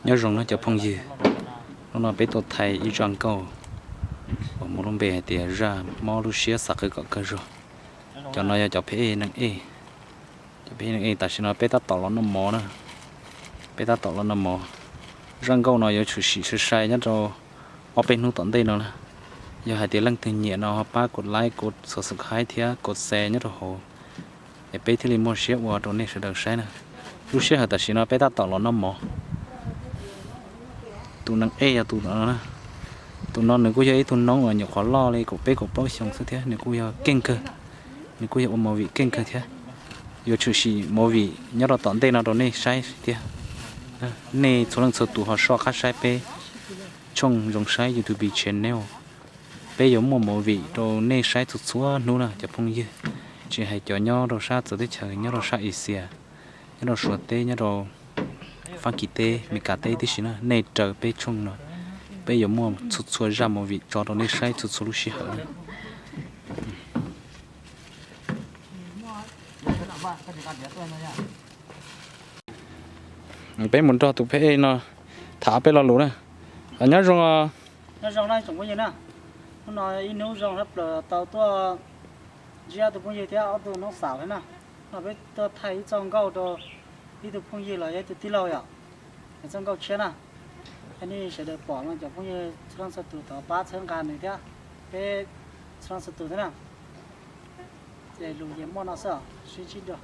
Nyob zoo na cov phooj ywg, hnub no peb tuaj thaij ib zaj nkauj uas muaj lub npe hais tias zaj mob lub siab xav qw kom kawg zog. Cov no yog cov pheb ej neeg ej, cov pheb ej neeg ej. Tam sim no peb tab tom los noj mov na, peb tab tom los noj mov. Zaj nkauj no yuav tshwm sim sai sai nyob rau ob peb hnub tom ntej no na. Yog hais tias leej twg nyiam no ho pab kov like, kov subscribe thiab kov share nyob rau hauv, es peb thiaj li muaj siab ua rau nej sawv daws saib na. Lub sij hawm tam sim no peb tab tom los noj mov. Tus neeg ej yog tus no, tus no nws kuj yog ib tug noob uas nyuam qhuav loj li kaum peb kaum plaub xyoo xwb thiab nws kuj yog keej kawg, nws kuj yog ua movie keej kawg thiab. Yuav tshwm sim movie nyob rau tom ntej no rau nej saib thiab. Nej txhua leej txhua tus ho soj qab saib peb tshooj Zoo Saib YouTube channel. Peb yuav muaj movie rau nej saib txhua txhua hnub na cov phooj ywg, tsis hais cov nyob rau sab txawv teb chaws, nyob rau sab Asia, nyob rau Suav teb, nyob rau Fab Kis teb, Meskas teb tib si na, nej raws peb tshooj no, peb yuav muaj txhua txhua zaj movie tso rau nej saib txhua txhua lub sij hawm. Peb mus nrog tus pheb ej no tham peb lo lus na. Nyob zoo. Nyob zoo na tsoom phooj ywg na, hnub no ib hnub zoo tshaj plaws tau tuaj ntsib ob tug phooj ywg thiab ob tug noob xaus thiab na. No peb tuaj thaij ib txoj nkauj rau ib tug phooj ywg los yog ib tug tij laug yom, txoj nkauj tshiab na. Yog nej sawv daws pom no cov phooj ywg txhua leej txhua tus thov pab txhawb nqa nws thiab peb txhua leej txhua tus thiab na. Ces lus yeej muaj no xwb, sib ntsib dua.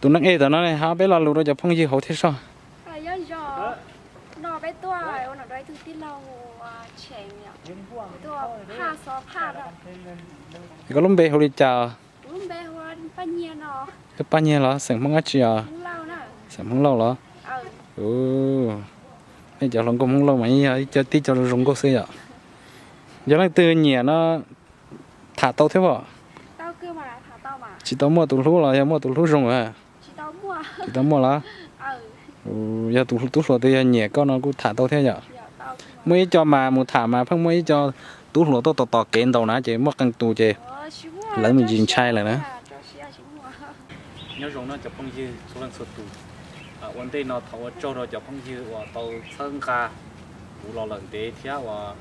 Tus neeg ej tam no ne, hab peb lo lus rau cov phooj ywg hauv thiab soj. Nyob zoo, no peb tuaj ua nom rau ib tug tij laug Tsheej, tuaj phaj xov phaj. Koj lub npe hu li cas? Lub npe hu Paj Nyiag no. Paj Nyiag los xeem Hmoob dab tsi os? Xeem Hmoob Lauj los? Nej cov hluas nkauj Hmoob Lauj mas yog ib co tib co zoo nkauj xwb yom. Yog leej twg nyiam no tham tau thiab os. Tsis tau muaj tus hlub los yog muaj tus hlub zoo? Tsis tau muaj los? Yog tus tub hluas twg yog nyiam koj no kuj tham tau thiab yom. Muaj ib co mas mus tham mas pheej muaj ib co tub hluas tuaj tos tos kev ntaus na ces muaj qee tus ces lawv me ntsis ntshai lawm na. Nyob zoo no cov phooj ywg txhua leej txhua tus, ua ntej no thov ua tsaug rau cov phooj ywg uas tau txhawb nqa kuv los lawm ntev thiab uas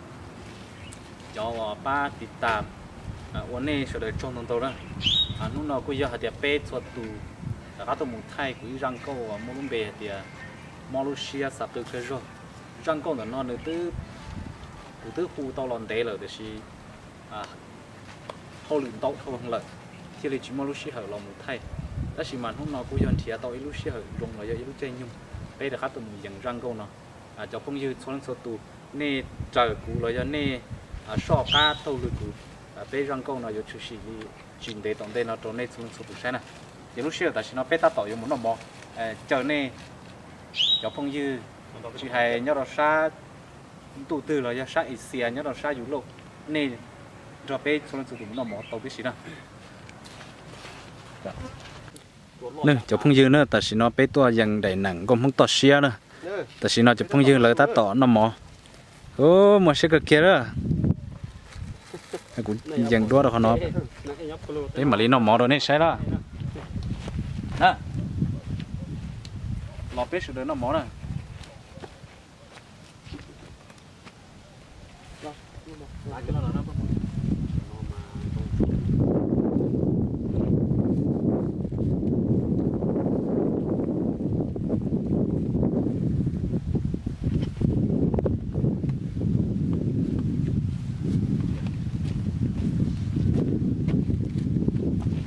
cov uas pab tiv tas, ua nej sawv daws tsaug ntau ntau na. Hnub no kuj yog hais tias peb txhua tus rov qab tuaj mus thaij kuv ib zaj nkauj uas muaj lub npe hais tias mob lub siab xav qw kawg zog. Zaj nkauj ntawm no nws twb, kuv twb hu tau los ntev lawm tiam sis hauj lwm ntau dhau lawm thiaj li tsis muaj lub sij hawm los mus thaij. Tab sis mas hnub no kuj yog nrhiav tau ib lub sij hawm zoo los yog ib lub caij nyoog peb rov qab tuaj mus yees zaj nkauj no. Cov phooj ywg txhua leej txhua tus, nej raws kuv los yog nej soj qab taug lw kuv, peb zaj nkauj no yuav tshwm sim li tsis ntev tom ntej no rau nej txhua leej txhua tus saib na. Ces lub sij hawm tam sim no peb tab tom yuav mus noj mov, caw nej cov phooj ywg tsis hais nyob rau sab ntuj twg los yog sab Asia, nyob rau sab Europe, nej nrog peb txhua leej txhua tus mus noj mov tau tib si na. Cov phooj ywg na, tam sim no peb tuaj yees daim neem nkauj Hmoob toj siab na. Tam sim no cov phooj ywg lawv tab tom noj mov. Muaj siab kawg kiag lawm. Kuv yees duab rau qhov no, peb mam li noj mov rau nej saib lawm. Los peb sawv daws noj mov na.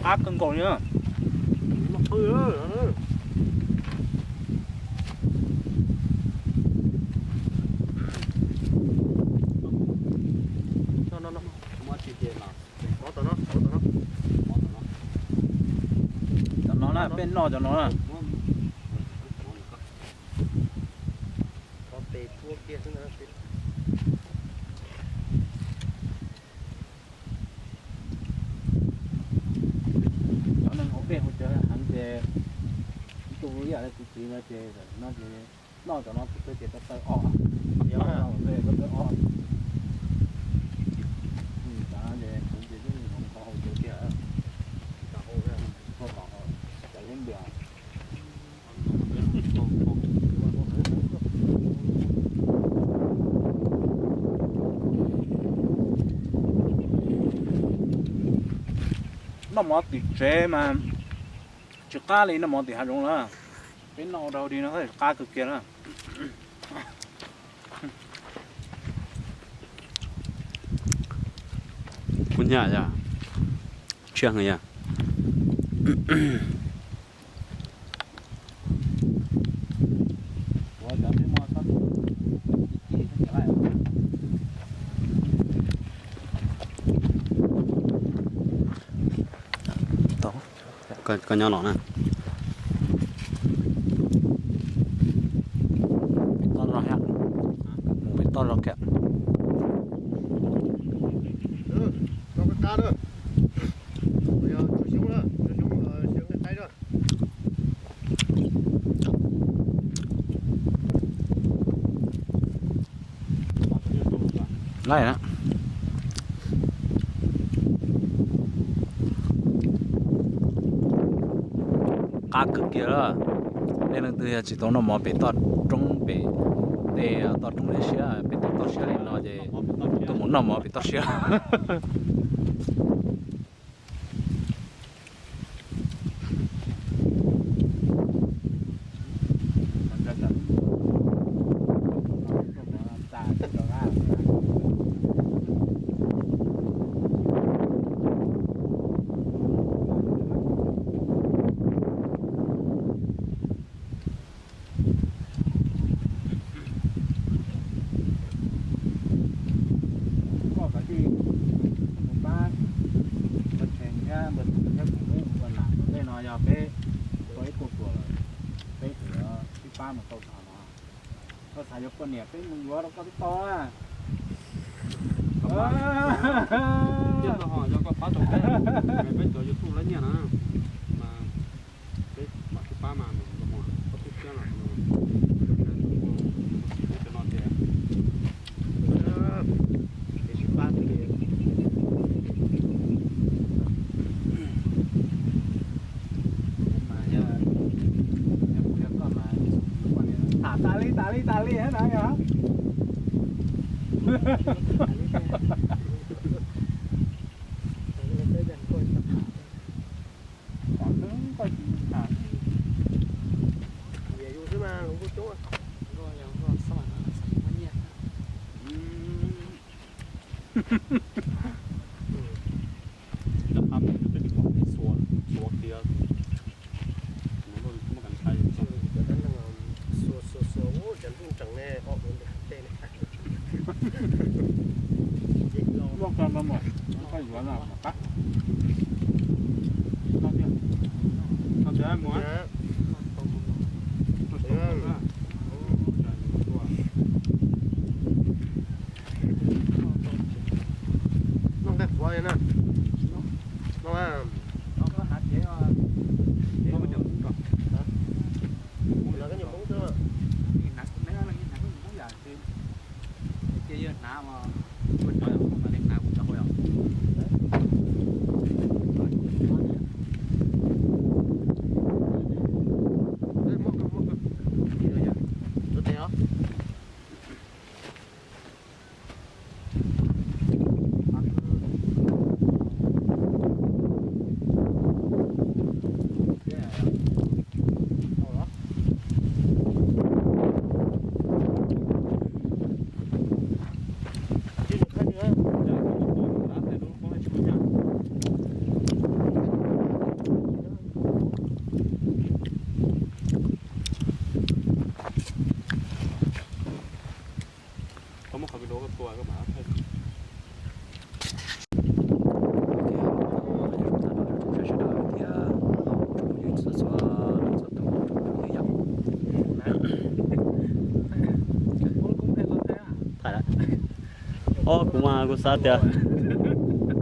Qab kawg nkaus li. Cov no na, peb noj cov no na. Cov neeg hauv peb hauv cawv heev ces ib tug ib yam li kuv txiv no ces no ces noj cov no kuv twb ces tau taw ob, tau taw ob. Kuv ces yeej hauv cawv tiag, cov liab ntias. Noj mov tim tsev mas tsis qab li noj mov tim hav zoov na. Peb noj ua dau di no qab kawg kiag na. Kuv nyam yog tshiab heev yog. Koj nyob los na. Toj zog thiab. Mus pem toj zog kiag. Laij na. Qab kawg kiag lawm. Tej leej twg yog tsis tau noj mov pem toj roob pem tej toj roob siab siab pem tej toj siab li no ces tuaj mus noj mov pem toj siab. Koj kav tsij mus pab npawg Tsheej thiab npawg Tub thiab kuv ua lam tom ntej no yog peb tau ib kauj ruam lawm, peb tseem yuav sib pab mus tau txog no. Koj xav yuav poj niam peb mus yuav rau koj twb tau na. Yog koj pab tau peb, peb cov YouTube lab nyiaj na, mas peb mam sib pab mas, koj tub siab no, no ces sib pab xwb li. Tham tas li tas li tas li na yog. Noj nqaij qhuav li na. Noj, noj, noj. Noj koj nyuam poob xwb. Ces yog hnav mas ua cov yog mas li hnav kuv cov hauj yog. Muaj kawg, muaj kawg. Tus tes os. Koj muab qhov video koj tua koj mam thaij. Sawv daws thiab tsoom phooj ywg txhua txhua leej txhua tus, thaij lawm. Ob, kuv mas kuv xav tias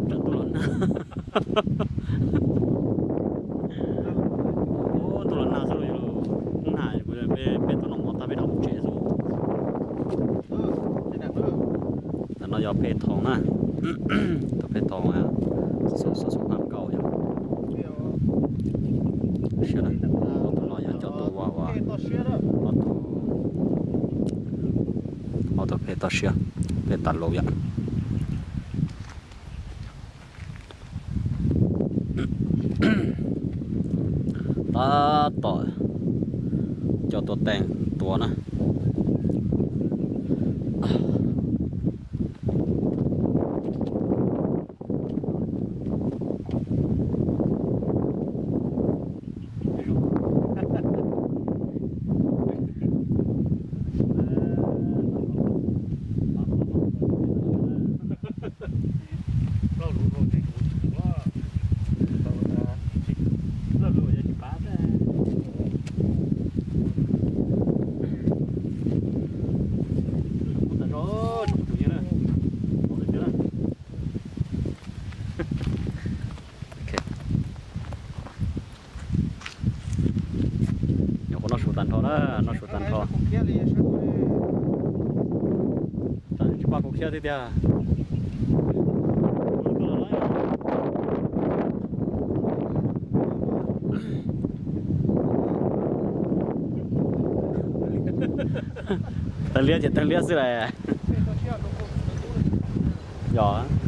tsam ntuj los nag. Ntuj los nag xwb los yus nag, peb tuaj noj mov tag peb rov mus tsev xwb. Ntawm no yog pem Thoo na, tus pem Thoo, xov xov pab nkaus yog. Siab na, ob tug no yog cov tau ua ua, ob tug, ob tug pem toj siab, pem tas laus yom. Tab tom coj tuaj teem tuav na. Nyuam qhuav noj su tag nrho na, noj su tag nrho. Tsis pab kuv khiab thiab tiag. Tawg liab ces tawg liab xwb las. Yog.